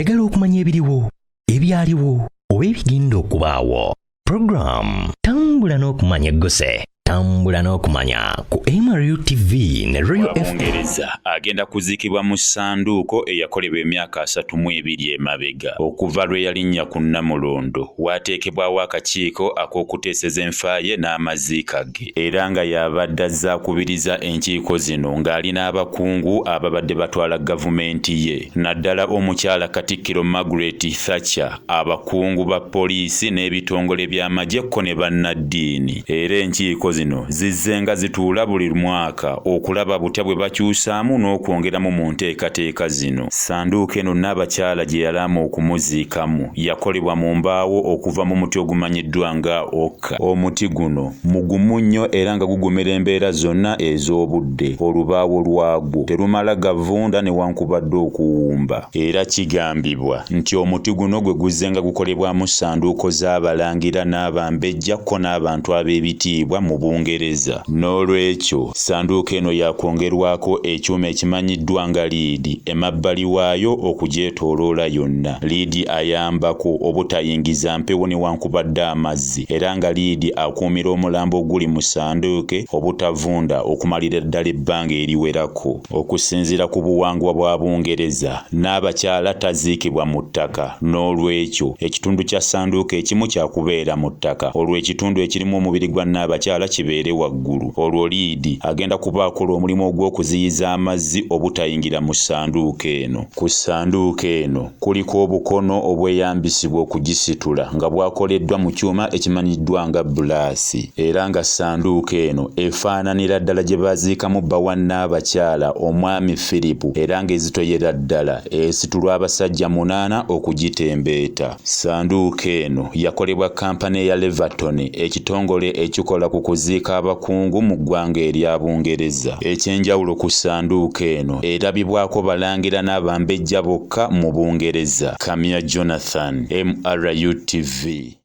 Oyagala okumanya ebiriwo, ebyaliwo oba ebigenda okubaawo? Program Tambula n'Okumanya egguse. Tambula n'Okumanya ku MRU TV ne Royal wa FM. Bungereza agenda kuziikibwa mu ssanduuko eyakolebwa emyaka 32 emabega okuva lwe yalinnya ku Nnamulondo. Waateekebwawo akakiiko ak'okuteeseza enfa ye n'amaziika ge era nga y'abadde azze akubiriza enkiiko zino ng'ali n'abakungu ababadde batwala gavumenti ye naddala omukyala Katikkiro Margaret Thatcher, abakungu ba poliisi n'ebitongole by'amagye ko ne bannaddiini. Era enkiiko zino zizzenga zituula buli mwaka okulaba butya bwe bakyusaamu n'okwongeramu mu nteekateeka zino. Ssanduuko eno Nnaabakyala gye yalaama okumuziikamu yakolebwa mu mbaawo okuva mu muti ogumanyiddwa nga Oak. Omuti guno mugumu nnyo era nga gugumira embeera zonna ez'obudde. Olubaawo lwagwo terumala gavunda newankubadde okuwumba. Era kigambibwa nti omuti guno gwe guzzenga gukolebwamu ssanduuko z'abalangira n'abambejja ko n'abantu ab'ebitiibwa mu Bungereza. Noolwekyo ssanduuko eno yaakwongerwako ekyuma ekimanyiddwa nga liidi emabbali waayo okugyetooloola yonna. Liidi ayambako obutayingiza mpewo newankubadde amazzi era nga liidi akuumira omulambo oguli mu ssanduuke obutavunda okumalira ddala ebbanga eriwerako. Okusinziira ku buwangwa bwa Bungereza, Nnaabakyala taziikibwa mu ttaka. Noolwekyo, ekitundu kya ssanduuke ekimu kyakubeera mu ttaka olwo ekitundu ekirimu omubiri gwa Nnaabakyala kibeere waggulu. Olwo liidi agenda kuba akola omulimu ogw'okuziyiza amazzi obutayingira mu ssanduuke eno. Ku ssanduuke eno kuliko obukono obweyambisibwa okugisitula nga bwakoleddwa mu kyuma ekimanyiddwa nga bbulaasi era nga ssanduuke eno efaananira ddala gye baaziikamu bba wa Nnaabakyala Omwami Philip era ng'ezitoyera ddala esitulwa abasajja munaana okugitembeeta. Ssanduuke eno yakolebwa kkampani eya Leverton ekitongole ekikola ku kuziika abakungu mu ggwanga erya Bungereza. Eky'enjawulo ku ssanduuke eno erabibwako balangira n'abambejja bokka mu Bungereza. Kamya Jonathan, MRU TV.